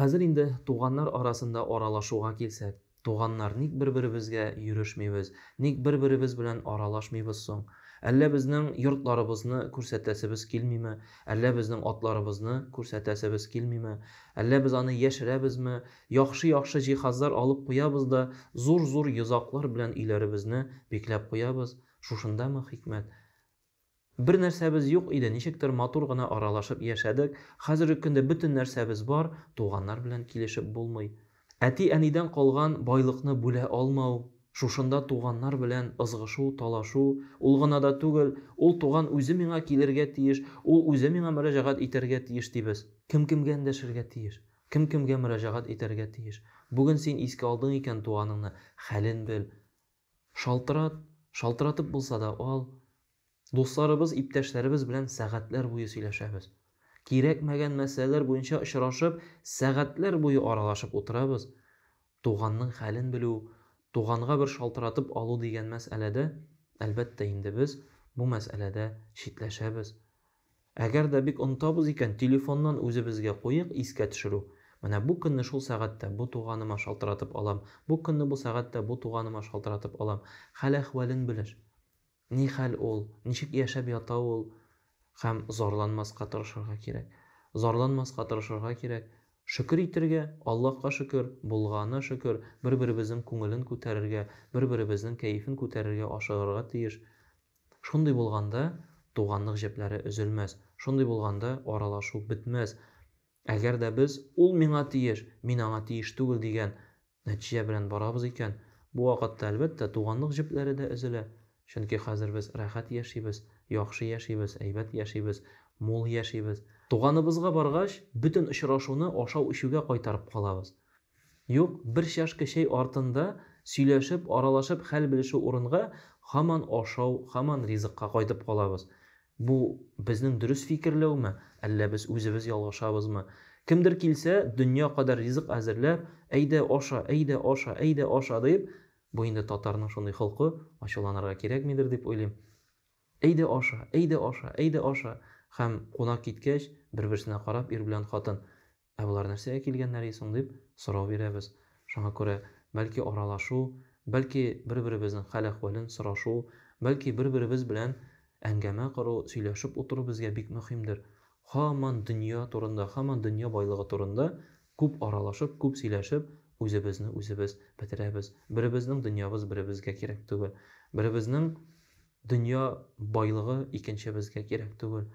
Хәзер инде туганнар арасында аралашуга килсәк, туганнар, ник бер-беребезгә йөрешмибез, ник бер-беребез белән аралашмыйбыз соң? Әллә безнең йортларыбызны күрсәтәсебез килмиме? Әллә безнең атларыбызны күрсәтәсебез килмиме? Әллә без аны яшерәбезме? Яхшы-яхшы җиһазлар алып куябыз да, зур-зур йозаклар белән өйләребезне бикләп куябыз. Шушындамы хикмәт? Бер нәрсәбез юк иде, ничектер матур гына аралашып яшәдек. Хәзерге көндә бөтен нәрсәбез бар, туганнар белән килешеп булмый. Әти-әнидән калган байлыкны бүлә алмау, шушында туганнар белән ызгышу, талашу, ул гына да түгел, ул туган үзе миңа килергә тиеш, ул үзе миңа мөрәҗәгать итәргә тиеш, дибез. Кем кемгә эндәшергә тиеш? Кем кемгә мөрәҗәгать итәргә тиеш? Бүген син искә алдың икән туганыңны, хәлен бел. Шалтырат, шалтыратып булса да ал. Дусларыбыз, иптәшләребез белән сәгатьләр буе сөйләшәбез. Кирәкмәгән мәсьәләләр буенча очрашып, сәгатьләр буе аралашып утырабыз. Туганның хәлен белү, туганга бер шалтыратып алу дигән мәсьәләдә, әлбәттә инде, без бу мәсьәләдә читләшәбез. Әгәр дә бик онытабыз икән, телефоннан үзебезгә куйыйк искә төшерү. Менә бу көнне шул сәгатьтә бу туганыма шалтыратып алам, бу көнне бу сәгатьтә бу туганыма шалтыратып алам. Хәл-әхвәлен белеш. Ни хәл ул, ничек яшәп ята ул? Һәм зарланмаска тырышырга кирәк. Зарланмаска тырышырга кирәк. Шөкер итергә, Аллаһка шөкер, булганы шөкер, бер-беребезнең күңелен күтәрергә, бер-беребезнең кәефен күтәрергә ашыгырга тиеш. Шундый булганда туганлык җепләре өзелмәс, шундый булганда аралашу бетмәс. Әгәр дә без ул миңа тиеш, мин аңа тиеш түгел дигән нәтиҗә белән барабыз икән, бу вакытта, әлбәттә, туганлык җепләре дә өзелә. Чөнки хәзер без рәхәт яшибез, яхшы яшибез, әйбәт яшибез, мул яшибез. Туганыбызга баргач, бөтен очрашуны ашау-эчүгә кайтарып калабыз. Юк, бер чашка чәй артында сөйләшеп, аралашып, хәл белешү урынга һаман ашау, һаман ризыкка кайтып калабыз. Бу безнең дөрес фикерләүме, әллә без үзебез ялгышабызмы? Кемдер килсә, дөнья кадәр ризык әзерләп, әйдә аша, әйдә аша, әйдә аша дип, бу инде татарның шундый холкы, ачуланырга кирәкмидер дип уйлыйм. Әйдә аша, әйдә аша, әйдә аша. Һәм кунак киткәч, бер-берсенә карап, ир белән хатын, Ә болар нәрсәгә килгәннәр и соң дип сорау бирәбез. Шуңа күрә, бәлки аралашу, бәлки бер-беребезнең хәл-әхвәлен сорашу, бәлки бер-беребез белән әңгәмә кору, сөйләшеп утыру безгә бик мөһимдер. Һаман дөнья турында, һаман дөнья байлыгы турында күп аралашып, күп сөйләшеп, үзебезне үзебез бетерәбез. Беребезнең дөньябыз беребезгә кирәк түгел. Беребезнең дөнья байлыгы икенчебезгә кирәк түгел.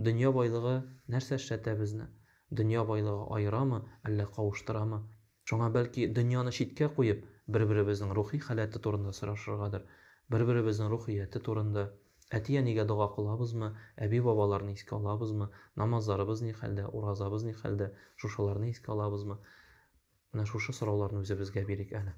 Дөнья байлыгы нәрсә эшләтә безне? Дөнья байлыгы аерамы, әллә кавыштырамы? Шуңа бәлки дөньяны читкә куеп, бер-беребезнең рухи халәте турында сорашыргадыр, бер-беребезнең рухияте турында. Әти-әнигә дога кылабызмы, әби-бабаларны искә алабызмы, намазларыбыз ни хәлдә, уразабыз ни хәлдә, шушыларны искә алабызмы? Менә шушы сорауларны үзебезгә бирик әле.